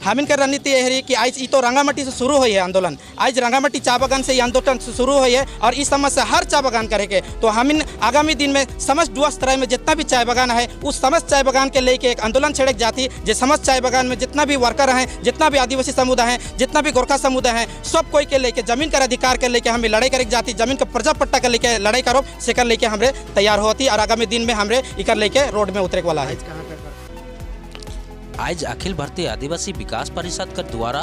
हमिन के रणनीति यही रही कि आज तो रंगामाटी से शुरू हुई है आंदोलन, आज रंगामाटी चा बागान से ये आंदोलन शुरू हुई है और इस समस्या हर चा बागान करे के तो हमिन आगामी दिन में समस्त डुअर्स तराई में जितना भी चाय बागान है उस समस्त चाय बागान के लेके एक आंदोलन छेड़क जाती, जो समस्त चाय बागान में जितना भी वर्कर हैं, जितना भी आदिवासी समुदाय हैं, जितना भी गोरखा समुदाय हैं, सब कोई के लेके जमीन का अधिकार के लेके हमें लड़ाई करे जाती, जमीन का प्रजा पट्टा के लेके लड़ाई करो सेकर लेके हमरे तैयार होती और आगामी दिन में हमरे इकर लेके रोड में उतरे वाला है। आज अखिल भारतीय आदिवासी विकास परिषद के द्वारा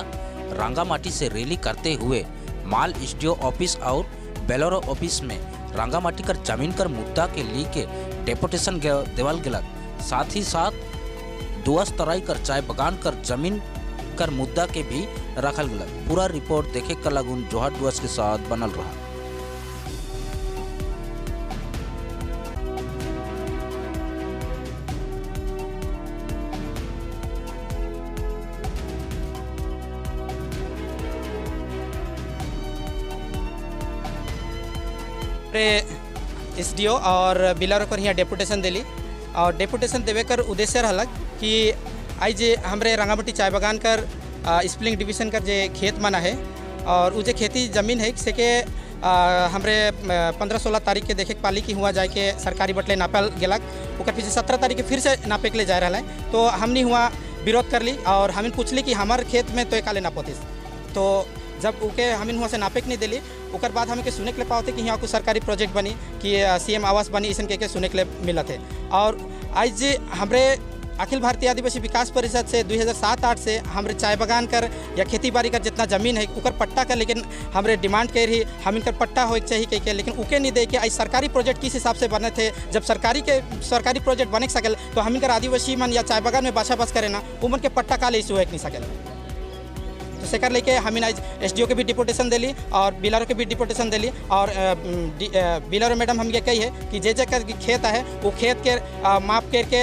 रंगामाटी से रैली करते हुए माल एसडीओ ऑफिस और बेलोरो ऑफिस में रंगामाटी कर जमीन कर मुद्दा के लिए के डेपुटेशन देवल गलक। साथ ही साथ डुअर्स तराई कर चाय बगान कर जमीन कर मुद्दा के भी रखल गलक। पूरा रिपोर्ट देखे कर लगुन जोहार डुअर्स के साथ बनल रहा। एसडीओ और बिलारो कर यहाँ डेपुटेशन दिली और डेपुटेशन देवे कर उद्देश्य रहलक कि आज हमरे रंगामाटी चाय बागान कर स्प्लिंग डिवीजन कर जे खेत मना है और उ जे खेती जमीन है से के हमरे 15-16 तारीख के देखे पाली कि हुआ जाए के सरकारी बटले नापल गलक, ओकर पीछे 17 तारीख के फिर से नापे के लिए जा रहा है। तो हमने हुआ विरोध कर ली और हमें पूछली कि हमारे खेत में तो एक नापोतीस, तो जब ओके हमिन हुआ से नापे के नहीं दिली ओकर बाद हमें के सुने के लिए पाते कि यहाँ कुछ सरकारी प्रोजेक्ट बनी कि सीएम आवास बनी ऐसा के सुने के लिए मिलत है। और आज हमरे अखिल भारतीय आदिवासी विकास परिषद से 2007-8 से हमरे चाय बागान कर या खेती बाड़ी कर जितना जमीन है उकर पट्टा कर लेकिन हमरे डिमांड कर रही हम इनकर पट्टा हो चाहिए कह के, लेकिन उके नहीं दे के आज सरकारी प्रोजेक्ट किस हिसाब से बने थे। जब सरकारी प्रोजेक्ट बने सकल तो हम इनकर आदिवासी मन या चाय बागान में बासा करे ना उमन के पट्टा का इशू है नहीं सकल। तो सेकर लेके हमें आज एसडीओ के भी डिपुटेशन दिली और बिलारो के भी डिपुटेशन दिली और बिलारो मैडम हम ये कही है कि जे जे कर खेत है वो खेत के माप करके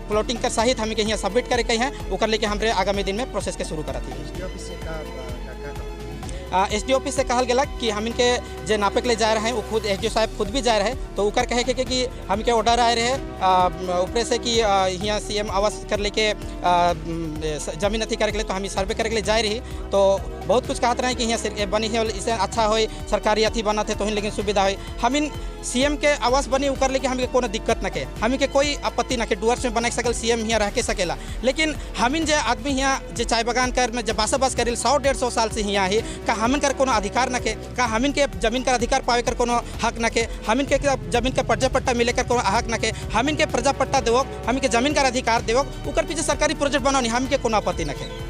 प्लॉटिंग कर सहित हमें के यहाँ सबमिट करे के हैं, ओकर लेके हमरे आगामी दिन में प्रोसेस के शुरू कराती है। एसडीओ ऑफिस से कहल गया कि हम इनके जे नापे के लिए जा रहे हैं वो खुद एसडीओ साहब खुद भी जा रहे हैं, तो उकर कहे के कि हमके ऑर्डर आए रहे ऊपर से कि यहाँ सीएम आवास कर लेके जमीन अथी करे के लिए, तो हम सर्वे करे के लिए जा रही। तो बहुत कुछ कहते रहे कि यहाँ बनी है इसे अच्छा हो सरकारी अथी बना थे तो लेकिन सुविधा हो। हम इन सीएम के आवास बनी उकर लेके हमें कोनो दिक्कत न के, हमें के कोई आपत्ति न के, डुअर्स में बना सकल सीएम यहाँ रह के सकेला। लेकिन हमिन जे आदमी यहाँ जे चाय बागान कर में जब बास करे 100-150 साल से यहाँ है का हमिन कर कोनो अधिकार न के, का हमिन के जमीन का अधिकार पावे कर कोनो हक न के, हमिन के जमीन का प्रजा पट्टा मिले कर कोनो हक न के, हमिन के प्रजा पट्टा देवो हमिन के जमीन का अधिकार देवो उकर पीछे सरकारी प्रोजेक्ट बनानी हमिन के कोनो आपत्ति न के।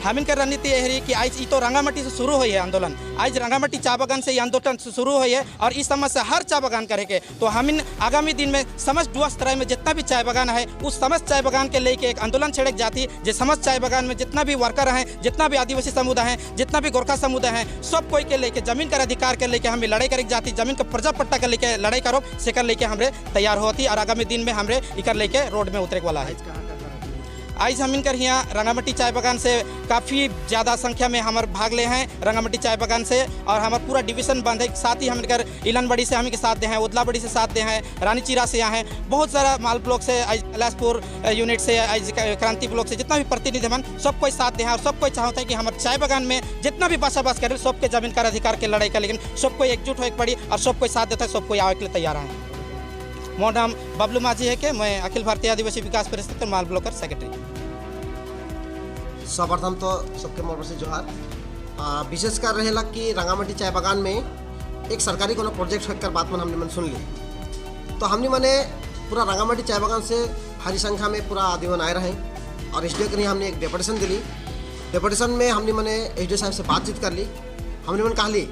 हमिन के रणनीति यही रही कि आज तो रंगामाटी से शुरू हुई है आंदोलन, आज रंगामाटी चाय बागान से ये आंदोलन शुरू हुई है और इस समस्या हर चाय बागान करे के तो हमिन आगामी दिन में समस्त डुअर्स तराई में जितना भी चाय बागान है उस समस्त चाय बागान के लेके एक आंदोलन छेड़क जाती, जो समस्त चाय बागान में जितना भी वर्कर हैं, जितना भी आदिवासी समुदाय हैं, जितना भी गोरखा समुदाय हैं, सब कोई के लेके जमीन का अधिकार के लेके हमें लड़ाई करे जाती, जमीन का प्रजा पट्टा के लेके लड़ाई करो सेकर लेके हमरे तैयार होती और आगामी दिन में हमरे इकर लेके रोड में उतरे वाला है। आज हम इनकर यहाँ रंगामाटी चाय बागान से काफ़ी ज़्यादा संख्या में हमारे भाग ले हैं रंगामाटी चाय बागान से और हमारा पूरा डिवीज़न बंद है। साथ ही हम इनकर इलनबड़ी से हमें साथ दे हैं, उदलाबड़ी से साथ दे हैं, रानीचीरा से यहाँ हैं, बहुत सारा माल ब्लॉक से, कैलाशपुर यूनिट से, आज क्रांति ब्लॉक से जितना भी प्रतिनिधि मन सब कोई साथ दे हैं और सब कोई चाहता है कि हमारे चाय बागान में जितना भी बास करें सबके जमीन का अधिकार के लड़ाई का, लेकिन सबको एकजुट होके पड़ी और सबको साथ देता है, सबको आवे के लिए तैयार हैं। मोर नाम बबलू माझी है के मैं अखिल भारतीय आदिवासी विकास परिषद के माल ब्लॉकर सेक्रेटरी। सर्वप्रथम तो सबके मोर से जोहार। विशेषकर रहेला कि रंगामाटी चाय बागान में एक सरकारी कोनो प्रोजेक्ट होकर बात मन हमने मन सुन ली, तो हमने मने पूरा रंगामाटी चाय बागान से भारी संख्या में पूरा आदमी आए रहे और एसडीओ के लिए हमने एक डेपुटेशन दिली। डेपुटेशन में हमने मने एसडीओ साहब से बातचीत कर ली। हमने मन कहा ली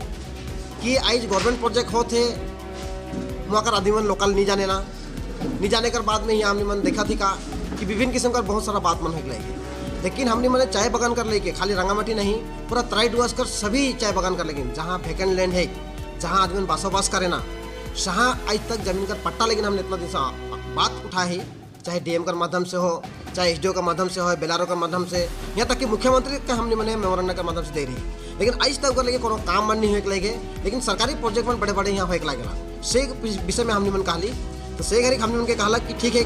कि आज गवर्नमेंट प्रोजेक्ट होते वहाँ का आदमी मन लोकल नहीं जाने ना, नहीं जाने कर बाद में यहाँ हमने मन देखा थी का कि विभिन्न किस्म का बहुत सारा बात मन हो गया। लेकिन हमने मैंने चाय बागान कर लेके खाली रंगामाटी नहीं पूरा तराई डुअर्स कर सभी चाय बागान कर लेकिन जहाँ वैकेंट लैंड है जहाँ आदमी बासोबास करे ना जहाँ आज तक जमीन का पट्टा, लेकिन हमने इतना दिन से बात उठा ही, चाहे डीएम के माध्यम से हो, चाहे एसडीओ के माध्यम से हो, बेलारो के माध्यम से, यहाँ तक कि मुख्यमंत्री का हमने मैंने मेमोरेंडम के माध्यम से दे रही, लेकिन आज तक लेके कोनो काम मन नहीं हो लगे। लेकिन सरकारी प्रोजेक्ट मन बड़े बड़े यहाँ हो लगेला से विषय में हमने मन कहली, तो से घड़ी हमने उनके कहला कि ठीक है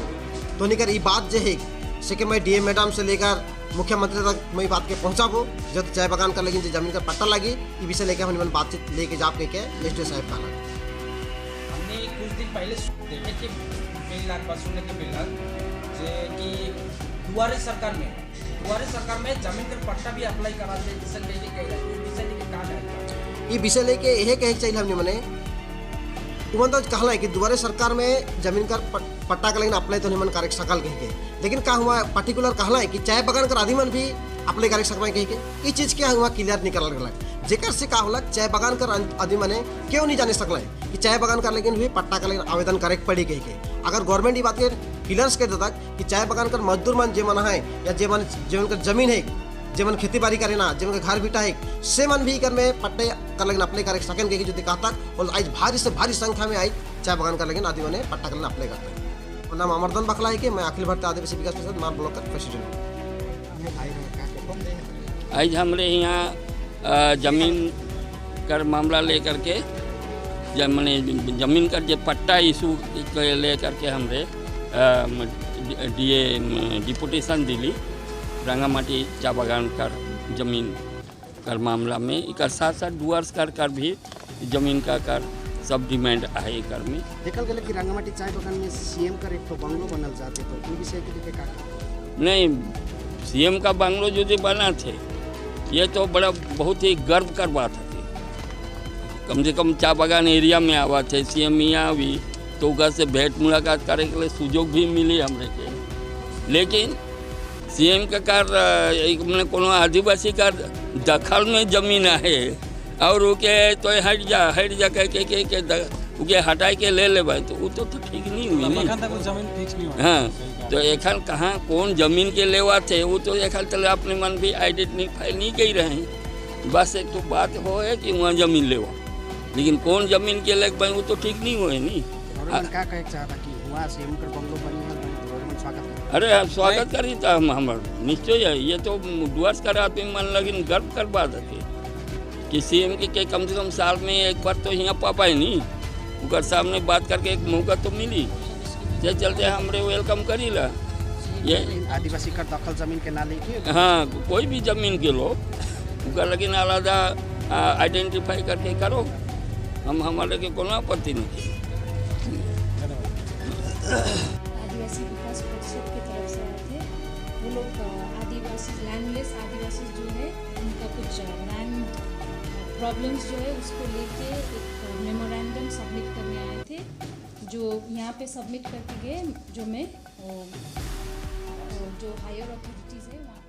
तो निकर ये बात जो है से मैं डीएम मैडम से लेकर मुख्यमंत्री तक मैं बात के पहुँचाबो जब चाय बागान कर लेकिन जमीन का पट्टा लगी ये विषय लेके हम बातचीत लेके जाप के एसडीओ साहब का। हमने कुछ दिन पहले देखे कि मिल बस सुनने के मिल जे कि दुआरे सरकार में जमीन का पट्टा भी अप्लाई करा दे जिसे लेके कह रहा है विषय लेके कहा जाएगा। ये विषय लेके यह कहे चाहिए हमने मने तुमन तो कहला है कि दुआरे सरकार में जमीन का पट्टा का लेकिन अप्लाई तो नहीं मन करे सकल कह के, लेकिन का हुआ पर्टिकुलर कहला है कि चाय बागान कर आदमी भी अप्लाई करे सकल कह के ये चीज़ क्या हुआ क्लियर निकल गया जेकर से का होला चाय बागान कर आदमी मने क्यों नहीं जाने सकल है कि चाय बागान कर लेकिन भी पट्टा का लेकिन आवेदन करे पड़ी कह के। अगर गवर्नमेंट ये बात के क्लियर कर देता कि चाय बागान कर मजदूर मन जे मन है या जे मन जे उनका जमीन है जे मन खेती बाड़ी करे ना जे उनका घर बिटा है से मन भी कर में पट्टे कर लेकिन अप्लाई करे सकें के जो कहता और आज भारी से भारी संख्या में आई चाय बागान कर लेकिन आदमी ने पट्टा कर अप्लाई करते हैं। नाम अमरदन बखला है कि मैं अखिल भारतीय आदिवासी विकास परिषद मार ब्लॉक का प्रेसिडेंट। आज हमारे यहाँ जमीन कर मामला लेकर के मैंने जमीन का जो पट्टा इशू लेकर के हमरे डीए डिपुटेशन दिली रंगामाटी चा बागान कर जमीन कर मामला में एक साथ साथ डुअर्स कर भी जमीन का कर सब डिमांड आहे कर में। देखल गया कि रंगामाटी चाय बागान में सीएम कर एक तो बंगलो बनल जाते तो ये विषय के लेके का नहीं सीएम का बंगलो जो जो बना थे ये तो बड़ा बहुत ही गर्व कर बात है। कम से कम चा बागान एरिया में आवा थे सीएम यहाँ भी तो उनका से भेंट मुलाकात करे के लिए सुजोग भी मिली हमरे के, लेकिन सीएम का कार एक मैंने कोनो आदिवासी का दखल में जमीन है और उके तो हट जा कह के के उके हटाए के ले ले भाई तो वो तो ठीक नहीं हुई नहीं। जमीन फिक्स नहीं हुआ। हाँ तो एखन कहाँ कौन जमीन के लेवा थे वो तो एखन तक अपने मन भी आइडेंटिफाई नहीं कर रहे हैं। बस एक तो बात हो है कि वहाँ जमीन लेवा लेकिन कौन जमीन के ले भाई वो तो ठीक नहीं हुए नहीं। का कहे चाहता कि वहाँ सीएम कर बंगलो बनी है स्वागत। अरे हम स्वागत करी था हम हमार निश्चय है ये तो डुअर्स कर आदमी मन लगिन गर्व कर बात है कि सीएम के कम से कम साल में एक बार तो यहाँ पापा ही नहीं उनका सामने बात करके एक मौका तो मिली जे चलते हमरे welcome करी ला। ये आदिवासी का दखल जमीन के ना लेके हाँ कोई भी जमीन के लो उनका लेकिन अलग आइडेंटिफाई करके करो हम हमारे के कोनो आपत्ति नहीं। आदिवासी विकास परिषद की तरफ से आए थे वो लोग आदिवासी लैंडलेस आदिवासी जो है उनका कुछ लैंड प्रॉब्लम्स जो है उसको लेके एक मेमोरेंडम सबमिट करने आए थे जो यहाँ पे सबमिट करके गए जो मैं जो हायर अथॉरिटीज़ है वहाँ